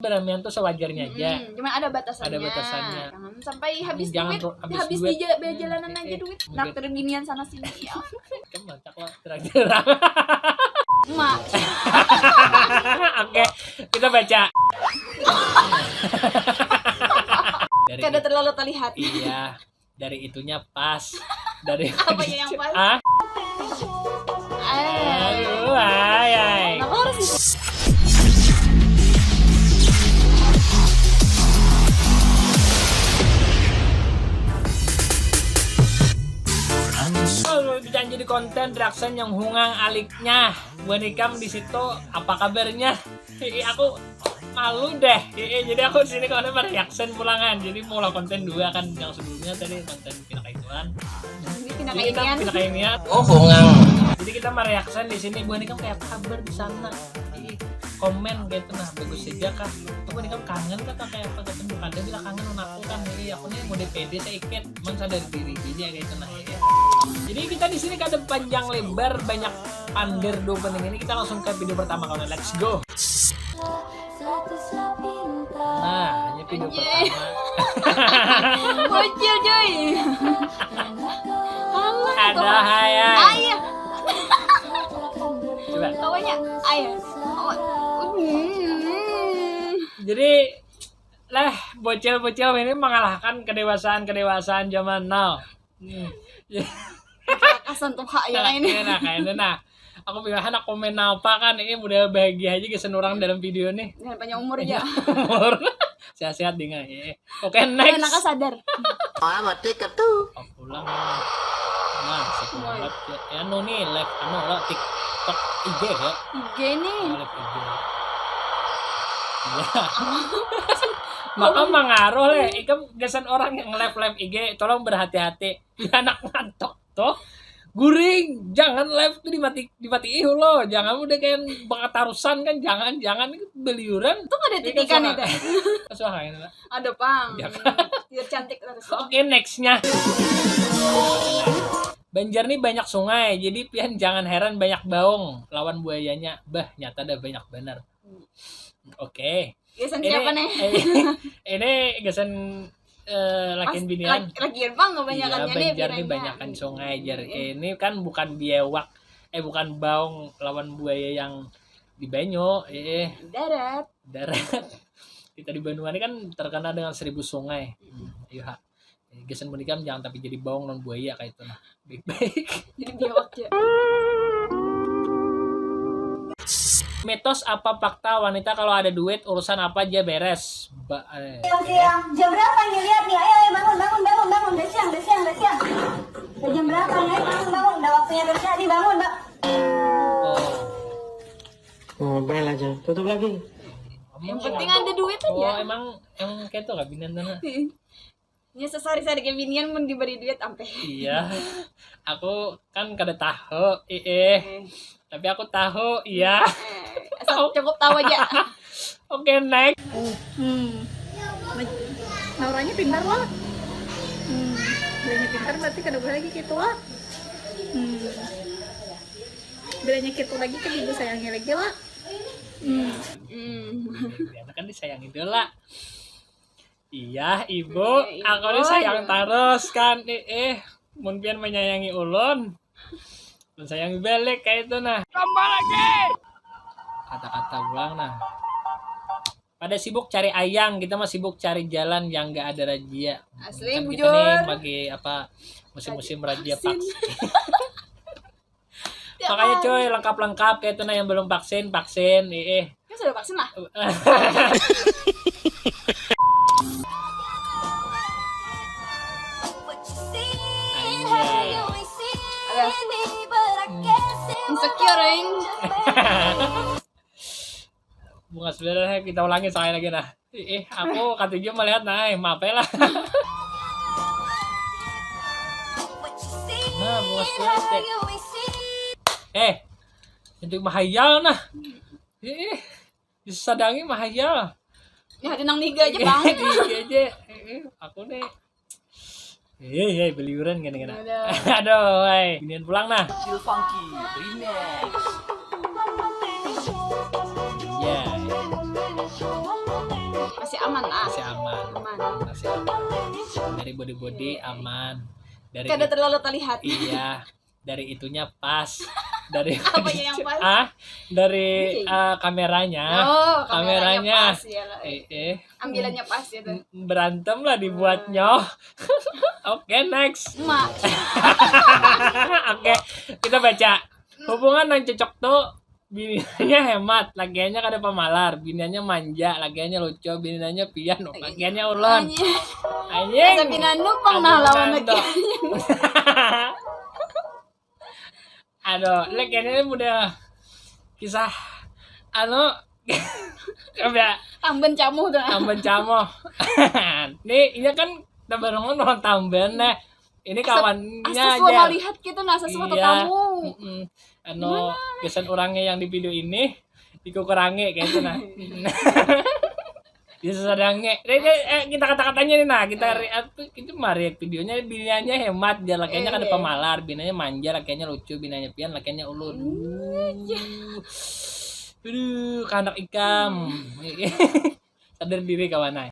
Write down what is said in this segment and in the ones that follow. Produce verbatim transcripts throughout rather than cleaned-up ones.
Ramian tuh sewajarnya aja. Hmm, cuman ada batasannya. Ada batasannya. Jangan sampai habis Jangan duit, tuh habis habis duit. di ja- bejalanan Eh, aja eh, duit. mungkin. Naktir binian sana sini ya. Kan mancak lah terang-terang. Emak, Oke, kita baca. Dari kada terlalu terlihat. Iya, dari itunya pas. Dari Apanya yang pas? Ah, Eh, aduh, ay, ay. kenapa harus itu? Kalau janji di konten reaction yang hungang aliknya, buat ikam di situ apa kabarnya? Ih, aku malu deh. Ih, jadi aku di sini kalau ada reaction pulangan. Jadi mau lah konten dua kan, yang sebelumnya tadi konten pindah kaituan. Ini pindah Jadi kita kainian. pindah kainian. Oh, hongang. Jadi kita mereaction di sini, buah nikam kayak kabar di sana. Jadi komen gitu nah, bagus saja kah? Aku nikam kangen kah kayak apa gitu, bukan ada bila kangen sama aku kan. Jadi aku nih mau D P D sedikit, cuman sadar diri aja gitu nah. Ya. Jadi kita di sini kada panjang lebar, banyak under dua penting ini, kita langsung ke video pertama kalau let's go. Nah, ini video Anjir. Pertama. Bocil cuy. Kangen Ada kawan. Hayai. Ayah. Coba. Kawannya ayah. Oh. Hmm. Jadi lah bocil-bocil ini mengalahkan kedewasaan-kedewasaan zaman now. Hmm. Kasan tuh hak ya ini. Nah, kayak itu nah. Aku bilang anak komen apa kan ini udah bahagia aja gasan orang dalam video nih. Jangan panjang umur aja. Umur. Sehat-sehat dengan ya. Oke, Anaknya next. Sadar. Ah, mati ketu. Oh, pulang. Nah, si kuat ya. Ya, anu nih live anu lah TikTok I G ya. I G nih. Oh, live I G. Iya. Maka mengaruh leh. Ikam gasan orang yang live live I G, tolong berhati-hati. Anak ngantuk tuh. Guring, jangan live tuh dimati dimatii lo. Jangan udah kayak bakatarusan kan, jangan jangan itu beliuran. Itu kada titikan ya teh. Suara ini lah. Ada pang. Ya. Biar cantik terus. Oke, nextnya. Banjar nih banyak sungai, jadi pian jangan heran banyak baung lawan buayanya. Bah, nyata dah banyak bener. Oke. Gasan Ini siapa nih? eh, ini gasan eh, lakin binian. Lakian pang kebanyakannya Iya, nih Banjar nih pinanya. Banyakan sungai jar. Ini kan bukan biawak, eh bukan baung lawan buaya yang di banyu, eh Darat. darat. Kita di Banua ini kan terkenal dengan seribu sungai. Hmm, ayo ha. Eh, Gasan menikam jangan tapi jadi baung non buaya kayak itu nah. Baik-baik. Jadi biawak ya. Mitos apa fakta wanita kalau ada duit urusan apa aja beres? Ba eh. Siang, siang. Jam berapa ini? Lihat nih. Ayo, ayo, bangun, bangun, bangun, bangun. Udah siang, udah siang, udah siang. Udah jam berapa nih? Ayo, bangun, bangun. Udah waktunya kerja nih, bangun, Bang. Oh. Oh, bel aja. Tutup lagi. Yang penting ada duit Oh, aja. Emang emang kayak itu kah binian tuh nah? Ini sesari-sari kayak binian mun diberi duit ampe. Iya. Aku kan kada tahu, eh, eh. Eh, Tapi aku tahu, iya. eh, asal cukup tahu aja. Oke, next. Hmm. Nauranya pintar lah. Hmm. Bilanya pintar berarti kada boleh lagi gitu lah. Hmm. Bilanya gitu lagi kan ibu sayangi lagi lah. Hmm. Hmm. Anak kan disayangi dulu lah. Iya, ibu. Iya, Aku ibu. Disayang terus kan, eh, eh. Mun pian menyayangi ulun, ulun sayangi balik kayak itu nah. Tambah lagi. Kata-kata pulang nah. Pada sibuk cari ayang, kita mah sibuk cari jalan yang gak ada razia. Asli, Kan bujur. Kita nih bagi apa musim-musim razia Vaksin. Vaksin. Tiap Makanya hari. Cuy, lengkap-lengkap kayak itu nah yang belum vaksin, vaksin, eh. Ya sudah vaksin lah. Anjay. Ada. Insecure, aing. Bunga sebenarnya kita ulangi sekali lagi nah. Eh, aku katuju melihat nah, eh, maaf ya lah. Nah, bunga sebenarnya. Eh, itu mahayal nah. Eh, disadangi mahayal. Ya ada nang niga aja bang. Iya aja. Eh, aku nih. Iya, iya, beliuran gini-gini. Ada. Aduh, woi. Binian pulang nah. Chill Funky Remix. Iya. Masih aman ah. Masih aman. Aman. Masih aman. Dari body-body aman. Dari Kada it- terlalu terlihat. Iya. Dari itunya pas. Dari Apanya yang pas? Ah, dari Oke. Eh, kameranya. Oh, Kameranya. kameranya pas ya lah. Eh, eh. Ambilannya pas gitu. Berantem lah dibuatnya. Oke, next. Emak. Oke, kita baca. Hubungan yang cocok tuh bininya hemat, lakiannya kada pamalar, biniannya manja, lakiannya lucu, biniannya pian, lakiannya ulun. Anjing. Anjing. Asa pinandu pang nah lawan laki. Aduh, lakiannya ini udah kisah anu coba Tamban camuh tuh. Tamban camoh. Nih, ini kan tabarengan orang Tamban nah. Ini kawannya Asa suah aja. Melihat gitu nah, asa suah Iya. Tetamu. Mm-mm. Anu, kesan orangnya yang di video ini dikukurangi kayak itu nah. Bisa sadangnya. Eh, eh, eh, kita kata-katanya nih nah, kita react tuh itu mah react videonya, biniannya hemat, dia lakiannya kada Iya. Pamalar, biniannya manja, lakiannya lucu, biniannya pian, lakiannya ulun. Aduh, kanak ikam. Sadar diri kawan ai.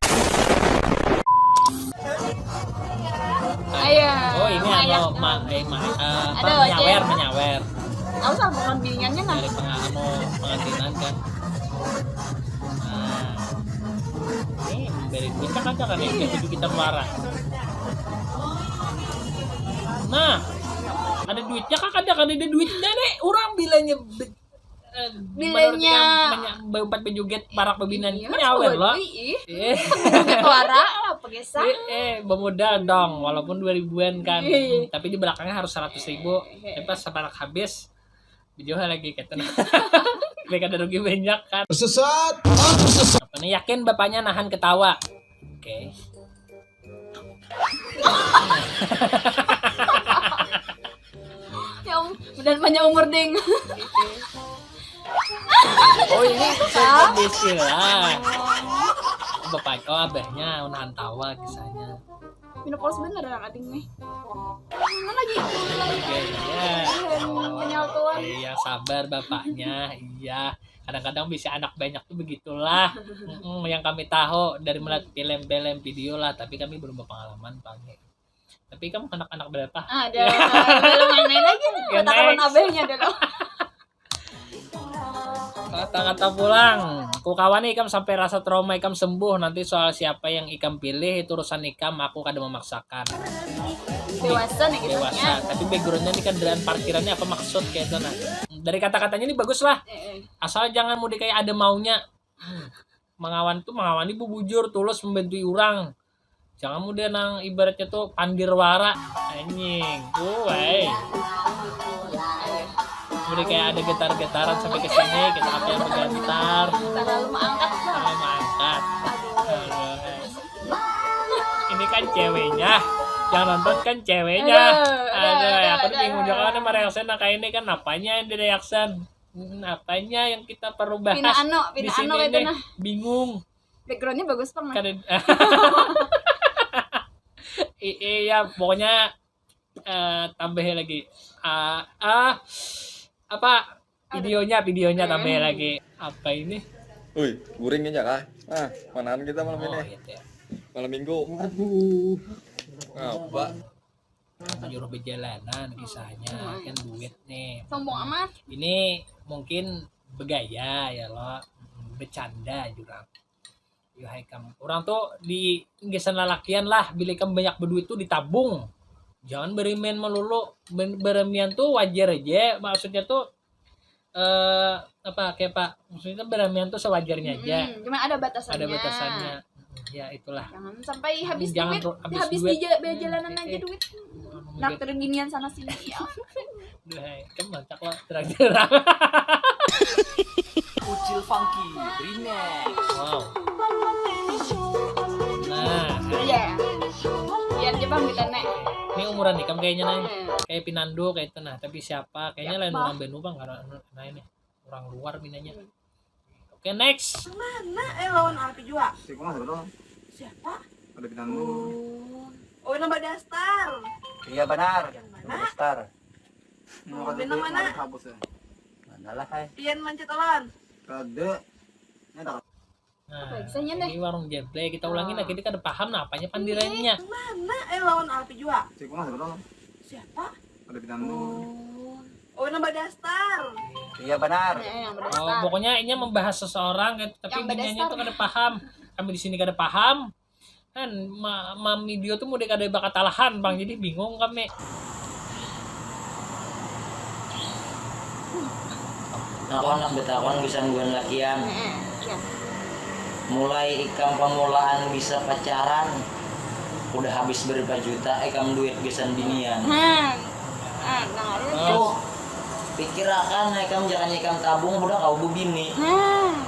Ayo. Oh, ini Ayo. Anu, ma, eh, ma, eh, apa, Ada aja. Menyawer, menyawer. Aku sama pengambilannya nah. Dari penga anu, pengantinan kan. Nah. Ini beri duit kan ada kan ya, jadi kita keluaran. Nah, ada duitnya kan ada kan ada duitnya nih. Orang bilanya be- eh, Bilanya menurut kita menya- empat bejoget parak bebinan Iya, menyawer loh. Ih, Eh, suara lah apa kisah? eh, eh, bermodal dong, walaupun dua ribuan kan. Iya. Tapi di belakangnya harus seratus ribu. Tapi pas separak habis, dijauh lagi kata. Mereka ada rugi banyak kan. Sesat. Apa nih, yakin bapaknya nahan ketawa? Oke. Ya, um, dan panjang umur ding. Oh, ini kisah Bismillah. Bapak, oh, abahnya nahan tawa kisahnya. Menopause bener anak ading nih. Mana lagi? Oke, iya. Penyaltuan. Iya, sabar bapaknya. Iya. Kadang-kadang bisa anak banyak tuh begitulah. Mm-mm, yang kami tahu dari melihat film-film video lah, tapi kami belum berpengalaman pakai. Tapi kamu anak-anak berapa? Ada. Belum main-main lagi nih. Ya, Kata kawan next. Abahnya dulu. Kata-kata pulang, ku kawan ikam sampai rasa trauma ikam sembuh. Nanti soal siapa yang ikam pilih itu urusan ikam, aku kada memaksakan. Dewasa nih gitu Dewasa, ya. Tapi backgroundnya di kendaraan parkirannya apa maksud kayak itu nah. Dari kata-katanya ini bagus lah. Eh, eh. Asal jangan mudik kayak ada maunya. Mengawan tuh mengawan ini bujur tulus membantu orang. Jangan mudah nang ibaratnya tuh pandir wara anjing. Woi. Udah kayak ada getar-getaran sampai ke sini, kita apa yang bergetar. Terlalu mengangkat lah. Kalau mengangkat. Aduh. Ini kan ceweknya. Yang nonton kan ceweknya. Aduh, aduh, Aduh, aduh, aku tuh aduh, bingung aduh. Juga nih mereaction nah kayak ini kan apanya yang direaction. Hmm, apanya yang kita perlu bahas Pina ano, di pina sini ano kayak itu nih? Nah. Bingung. Backgroundnya bagus pang nah. Kada I- iya, pokoknya eh, tambahin lagi. Ah, ah, apa videonya videonya tambahin lagi. Apa ini? Wih, guring aja kah? Ah, manaan kita malam Oh, ini? Gitu ya. Malam minggu. Aduh. Apa? Menyuruh berjalanan kisahnya kan duit nih. Sombong amat. Ini mungkin bergaya ya lo, bercanda juga. Yo hai kam. Orang tuh di gasan lalakian lah, bila ikam banyak berduit tuh ditabung. Jangan beremian melulu. Ben- Beremian tuh wajar aja, maksudnya tuh eh apa kayak pak, maksudnya beremian tuh sewajarnya aja. Hmm, cuma ada batasannya. Ada batasannya. Ya itulah. Jangan sampai habis Jangan duit, ro- habis habis, duit. di ja- berjalanan Eh, aja eh. Duit. Traktir ginian sana sini ya. Duh, hai, kan bancak lo terang-terang. Ucil Funky Remix. Wow. Nah, Iya. Biar aja bang kita nek. Ini umuran ikam kayaknya nih. Hmm. Kayak Pinando kayak itu nah, tapi siapa? Kayaknya lain orang Bandung bang karena nah ini orang luar minanya. Oke, next. Mana eh lawan Alpi jua? Siapa mah dulu? Siapa? Ada Pinando. Oh, nama Dastar. Iya benar. Mana? Dastar. Mau bina mana? Kabus ya. Manalah hai. Pian mancit awan. Kada. Ini ada Nah, ini warung Jeble, kita ulangi lagi, dia kada paham nah apanya pandirannya. Mana eh lawan Alpi jua? Siapa? Ada pinandu. Oh, nambah dasar. Iya benar. Eh, yang Oh, pokoknya inya membahas seseorang gitu, tapi biniannya itu kada paham. Kami di sini kada paham. Kan ma, mami Dio tuh mudah kada bakatalahan bang, jadi bingung kami. Aku handak batakon gasan buhan lakian. Mulai ikam pamulaan bisa pacaran, udah habis berapa juta ikam duit gasan binian. Hmm. Ah, nah, itu. Tuh, pikirakan ikam, jangan ikam tabung, udah kau bebini. Hmm.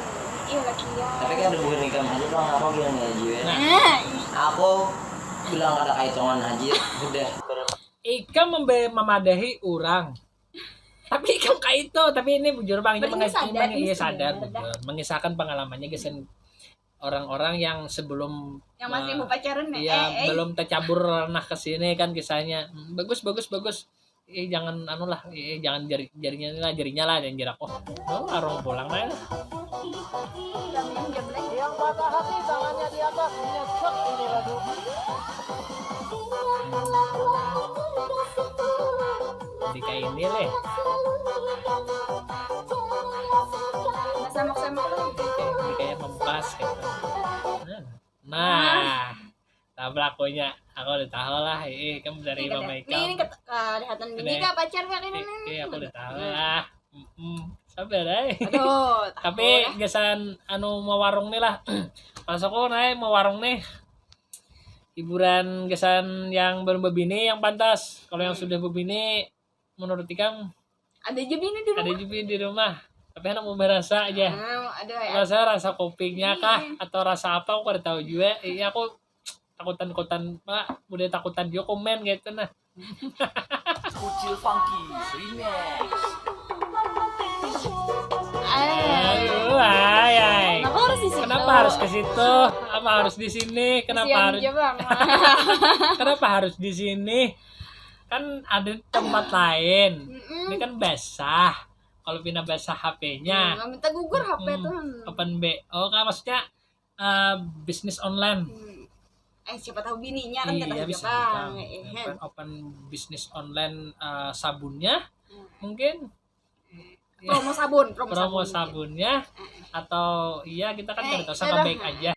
Iya lagi ya. Tapi kan ada buhan ikam aja bang, apa bilang ya Jiwa? Nah. Aku bilang kada kaitungan haji, udah. Ikam membe- memadahi orang. Tapi ikam kaitu, tapi ini bujur bang, ini Beri menges- sadar, ini iya sadar, sadar. Bujur. Mengisahkan pengalamannya gasan orang-orang yang sebelum Yang masih uh, mau pacaran nih. Iya, eh, eh. Belum tercabur ranah ke sini kan kisahnya. Hmm, bagus, bagus, bagus. Eh, jangan anu lah, eh, jangan jari, jarinya lah, jarinya lah, jangan jerak. Oh, oh, arung pulang lah. Yang patah hati tangannya di atas, nyesek ini lagu. Jadi kayak ini leh. Sama-sama. Jadi kayak ngepas gitu. Nah. Nah. Nah, pelakunya aku udah tahu lah, ih, kamu dari mama ikam. Ini kelihatan bini kah pacar kah ini? Iya, aku udah tahu lah. Mm-mm. Sabar ay. Aduh, tapi gesan anu mau warung nih lah. Masuk aku naik mau warung nih. Hiburan gesan yang belum berbini yang pantas. Kalau yang sudah berbini menurut ikam ada aja bini di rumah. Ada aja bini di rumah. Tapi anak mau berasa aja. Ah, ada ya. Rasa rasa kopinya kah atau rasa apa aku kada tahu juga. Iya aku takutan-takutan pak, udah takutan juga komen gitu nah. Kucil Funky Remix. Aduh, ay, ay. Kenapa harus di situ? Kenapa harus ke situ? Apa harus di sini? Kenapa harus? Kenapa harus di sini? Kan ada tempat lain. Ini kan basah. Kalau pina basah H P-nya. Hmm, minta gugur H P tuh. Open B. Oh, kan maksudnya uh, bisnis online. Hmm. Eh siapa tahu bininya kan iya, kata bisa bang. Eh, open, open bisnis online uh, sabunnya hmm. Mungkin promo sabun, promo, promo sabun, sabunnya atau iya kita kan eh, kada tahu sama baik aja.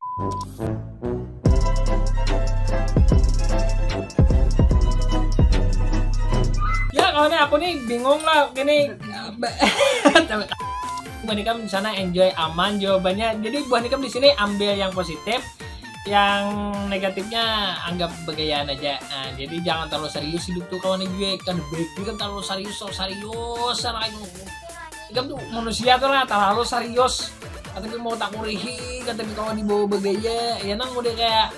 Ya kalau ini aku nih bingung lah gini. Buah nikam di sana enjoy aman jawabannya. Jadi buah nikam di sini ambil yang positif, yang negatifnya anggap begayaan aja. Nah, jadi jangan terlalu serius hidup tuh kawan gue. Kan baik kan terlalu serius, so serius anak itu. Ikam tuh manusia tuh lah terlalu serius. Kata mau tak kurihi, kata kawan dibawa begaya, ya nang udah kayak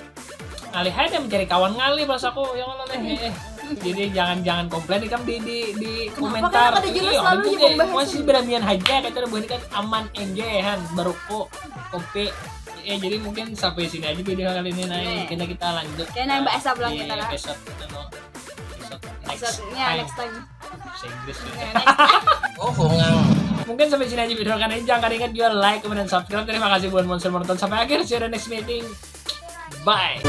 ngalih aja mencari kawan ngalih bahasaku yang mana nih. Jadi jangan jangan komplain ikam di di di komentar. Iya, jelas lalu di pembahasan. Masih beramian aja kata buhan kan aman enjoy han baruku kopi. Ya jadi mungkin sampai sini aja video kali ini nah. Kita kita lanjut. Kayak nang bahasa pulang kita lah. Episode anu, episode next time. Bahasa Inggris juga. Oh, hongang. Mungkin sampai sini aja video kali ini. Jangan ingat juga like, comment, dan subscribe. Terima kasih buat monster menonton sampai akhir. See you the next meeting. Bye.